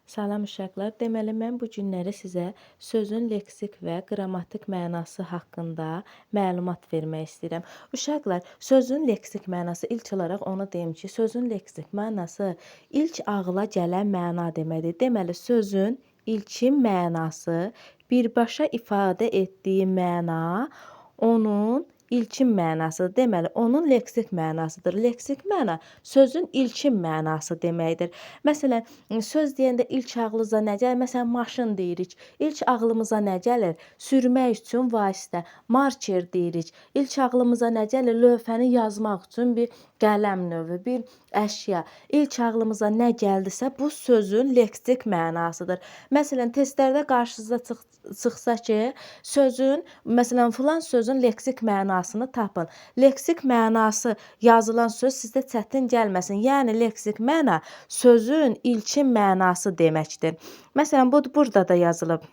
Salam uşaqlar. Deməli mən bu günləri sizə sözün leksik və qrammatik mənası haqqında məlumat vermək istəyirəm. Uşaqlar, sözün leksik mənası ilk olaraq onu deyim ki, sözün leksik mənası ilk ağıla gələn məna deməkdir. Deməli sözün ilkin mənası, birbaşa ifadə etdiyi məna onun ilkin mənasıdır. Deməli, onun leksik mənasıdır. Leksik məna sözün ilkin mənası deməkdir. Məsələn, söz deyəndə ilk ağlınıza nə gəlir? Məsələn, maşın deyirik. İlk ağlımıza nə gəlir? Sürmək üçün vasitə. Marker deyirik. İlk ağlımıza nə gəlir? Lövhəni yazmaq üçün bir qələm növü, bir əşya. İlk ağlımıza nə gəldisə, bu sözün leksik mənasıdır. Məsələn, testlərdə qarşınıza çıxsa ki, sözün, məsələn, filan sözün leksik mənasını tapın. Leksik mənası yazılan söz sizdə çətin gəlməsin. Yəni leksik məna sözün ilkin mənası deməkdir. Məsələn, bu burada da yazılıb.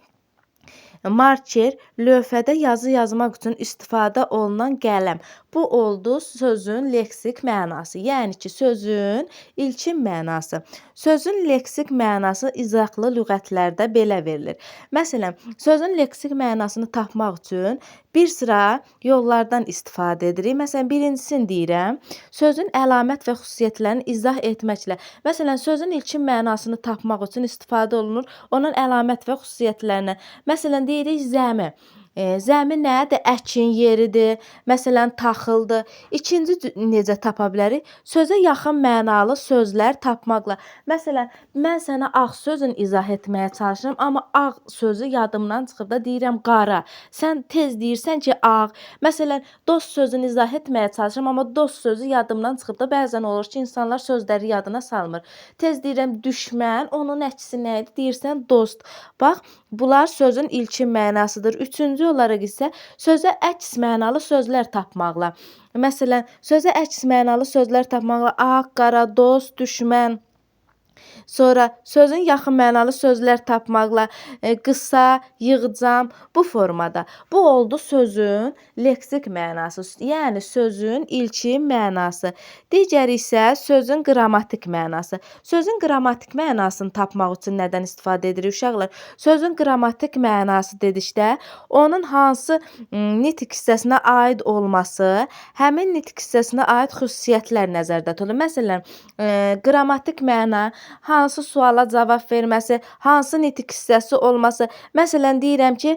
Marker lövhədə yazı yazmaq üçün istifadə olunan qələm. Bu oldu sözün leksik mənası. Yəni ki, sözün ilkin mənası. Sözün leksik mənası izahlı lüğətlərdə belə verilir. Məsələn, sözün leksik mənasını tapmaq üçün bir sıra yollardan istifadə edirik. Məsələn, birincisini deyirəm. Sözün əlamət və xüsusiyyətlərini izah etməklə. Məsələn, sözün ilkin mənasını tapmaq üçün istifadə olunur onun əlamət və xüsusiyyətlərindən. Məsələn, deyirik zəmi. Zəmi nədir? Əkin yeridir. Məsələn, taxıldır. İkinci necə tapa bilərik? Sözə yaxın mənalı sözlər tapmaqla. Məsələn, mən sənə ağ sözünü izah etməyə çalışıram, amma ağ sözü yadımdan çıxıb da deyirəm qara. Sən tez deyirsən ki, ağ. Məsələn, dost sözünü izah etməyə çalışıram, amma dost sözü yadımdan çıxıb da bəzən olur ki, insanlar sözləri yadına salmır. Tez deyirəm düşmən, onun əksi nə idi? Deyirsən dost. Bax, bunlar sözün ilkin mənasıdır. Üçüncü olaraq isə sözə əks mənalı sözlər tapmaqla. Məsələn, sözə əks mənalı sözlər tapmaqla ağ, qara, dost, düşmən. Sonra sözün yaxın mənalı sözlər tapmaqla qısa, yığcam bu formada. Bu oldu sözün leksik mənası, yəni sözün ilkin mənası. Digəri isə sözün qrammatik mənası. Sözün qrammatik mənasını tapmaq üçün nədən istifadə edirik uşaqlar? Sözün qrammatik mənası dedikdə onun hansı nitq hissəsinə aid olması, həmin nitq hissəsinə aid xüsusiyyətlər nəzərdə tutulur. Məsələn, qrammatik məna hansı suala cavab verməsi, hansı nitq hissəsi olması. Məsələn, deyirəm ki,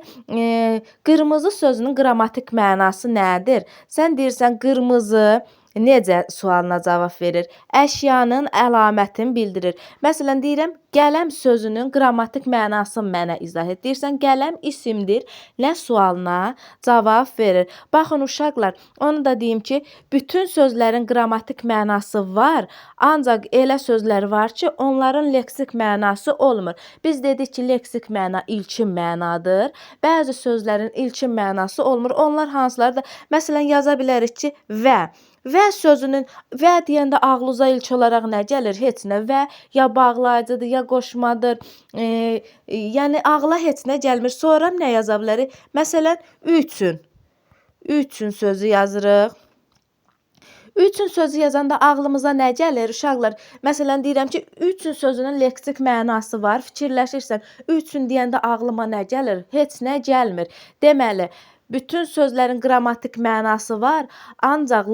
qırmızı sözünün qrammatik mənası nədir? Sən deyirsən qırmızı necə sualına cavab verir? Əşyanın əlamətini bildirir. Məsələn, deyirəm qələm sözünün qrammatik mənasını mənə izah et. Deyirsən qələm isimdir, nə sualına cavab verir. Baxın uşaqlar, onu da deyim ki, bütün sözlərin qrammatik mənası var, ancaq elə sözlər var ki, onların leksik mənası olmur. Biz dedik ki, leksik məna ilkin mənadır. Bəzi sözlərin ilkin mənası olmur. Onlar hansılardır? Məsələn, yaza bilərik ki, və. Və sözünün və deyəndə ağlınıza ilk olaraq nə gəlir? Heç nə. Və ya bağlayıcıdır, ya qoşmadır. Yəni ağla heç nə gəlmir. Sonra nə yaza bilərik? Məsələn, üçün. Üçün sözü yazırıq. Üçün sözü yazanda ağlımıza nə gəlir uşaqlar? Məsələn, deyirəm ki, üçün sözünün leksik mənası var. Fikirləşirsən, üçün deyəndə ağlıma nə gəlir? Heç nə gəlmir. Deməli, bütün sözlərin qrammatik mənası var, ancaq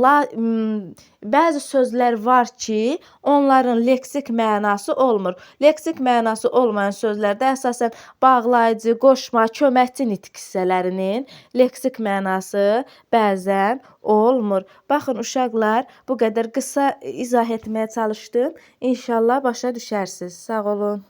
bəzi sözlər var ki, onların leksik mənası olmur. Leksik mənası olmayan sözlərdə əsasən bağlayıcı, qoşma, köməkçi nitq hissələrinin leksik mənası bəzən olmur. Baxın uşaqlar, bu qədər qısa izah etməyə çalışdım. İnşallah başa düşərsiniz. Sağ olun.